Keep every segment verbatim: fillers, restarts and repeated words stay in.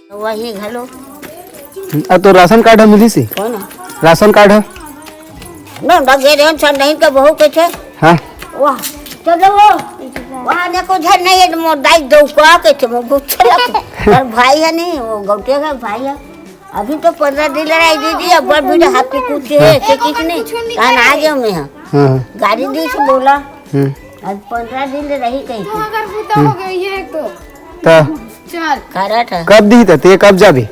वही घलो। अब तो राशन कार्ड ह मिलिस हे। कौन? राशन कार्ड ह। ना, ना, गे रेहेन छन नहीं के बहू के छे। हाँ। वाह, चलो वो। वहाँ ने को झन नहीं है, मोर दाई दो का के छे, मोर गुच्छे लग। और भाई है नहीं, वो गौटे का भाई है। अभी तो पंद्रह दिन रही दीदी, अब बड़ भी हाथी कुछ है, से कुछ नहीं। कान आ गया मैं हाँ। हाँ, हाँ। गाड़ी दी से बोला। हम्म। आज पंद्रह दिन रही कहीं तो की। अगर बुता हो गई है तो। तो चल। कारट है। कब दी त ते कब जाबे?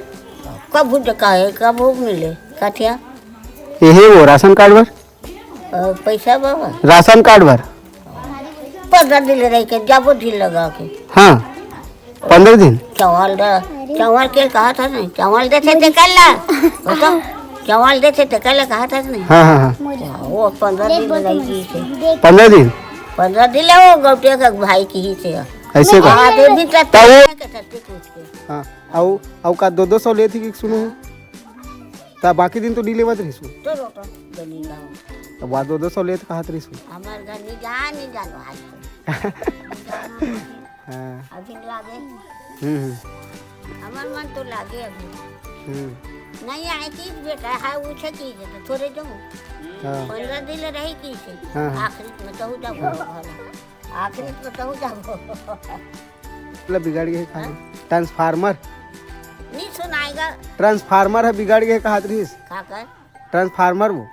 कब बुझ का है, कब वो मिले? कथिया? ये है वो राशन कार्ड बर? अ, पैसा बाबा? राशन कार्ड बर। पंद्रह दिन रही के जाबो ढील लगा के। हाँ, पंद्रह दिन। चावल दा, चावल के कहा था नहीं, चावल देथे ते कल्ला। बताओ, चावल देथे ते कल्ला कहा था नहीं। हाँ, हाँ, हाँ। वो पंद्रह दिन रही की से। पंद्रह दिन? पंद्रह दिन ले वो गौटिया का भाई की ही से। ऐसे का? हाँ, दे भी तो ता वो के थत्ती कुछ के। हाँ, आऊ, आऊ का दो दो सौ लेत ही कि सुनो? ता बाकी दिन तो नहीं लेवत रहिसु। तो रोटो, गली गाँव। तब वा दो दो सौ लेत कहत रहिसु। हमार घर नहीं जा, नहीं जानो आज तो। हाँ। अभी लागे। हम्म, हम्म। हमार मन तो लागे अभी। हम्म। नहीं आए चीज बेटा, है उछे चीज है तो थोड़े जाऊँ। हाँ। पंद्रह दिन रही की से। हाँ, हाँ। आखिरी में तो जाबो घर। आखिरी में तो जाबो। मतलब बिगाड़ गए कहा। हाँ? ट्रांसफार्मर। नहीं सुनाएगा। ट्रांसफार्मर है बिगाड़ गए कहत रहिस। का कर? ट्रांसफार्मर वो।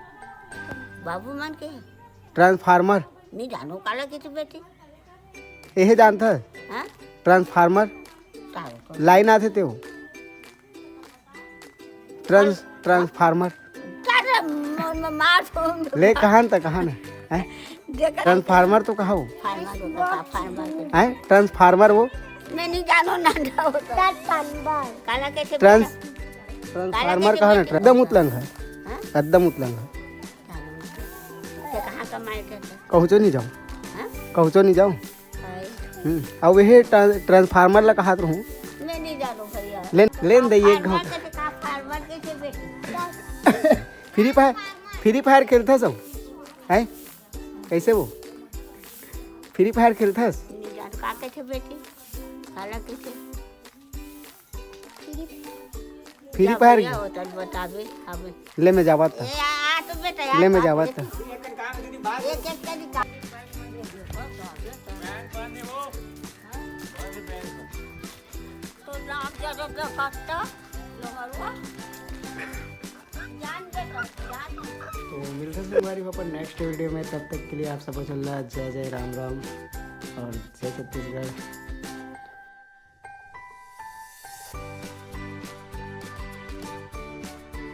बाबू मन के। ट्रांसफार्मर। नहीं जानो काला किसी बेटी। यही जानता है? हाँ? ट्रांसफार्मर। सारो को। लाइन आते थे वो। Trans-, transformer. अरे, म-, म-, मार दो। ले, कहाँ न त, कहाँ न? हैं? देखा ट्रांसफार्मर तो कहा वो? फार्मर होता था, फार्मर होता। हैं? ट्रांसफार्मर वो? मैं नहीं जानो ना था वो तो। ट्रांसफार्मर। काला कैसे ट्रांस-, बोला? ट्रांसफार्मर काला कहा ना? कैसे बोला? एकदम उतलंग है। हाँ? एकदम उतलंग है। ते कहाँ कमाए थे तो? कहूँचो नहीं जाओ। हाँ? कहूँचो नहीं जाओ। हाय। हम्म, अब यही ट्रां-, ट्रांसफार्मर ला कहात रहूँ। मैं नहीं जानू भैया। लेन, लेन दे ये फार्मर घाव। के तो कहा फार्मर कैसे बेटी? फ्री फायर, फ्री फायर खेलथस हो? हैं? कैसे वो? फ्री फायर खेलथस? नहीं जानू का कैसे बेटी? काला कैसे? फ्री जा फायर भैया, के? होतन बताबे, हमें। ले मैं जावत ए, था। आ, आ तो बेटा, ले मैं आ, जावत था। एक, एक तरीका। तो लाग जा, जा, जा, काटता, लोमरुआ। जान बेटा, जान। तो मिलते हैं तुम्हारी अपन नेक्स्ट वीडियो में, तब तक के लिए आप सबको चल रहा जय जय राम राम और जय छत्तीसगढ़।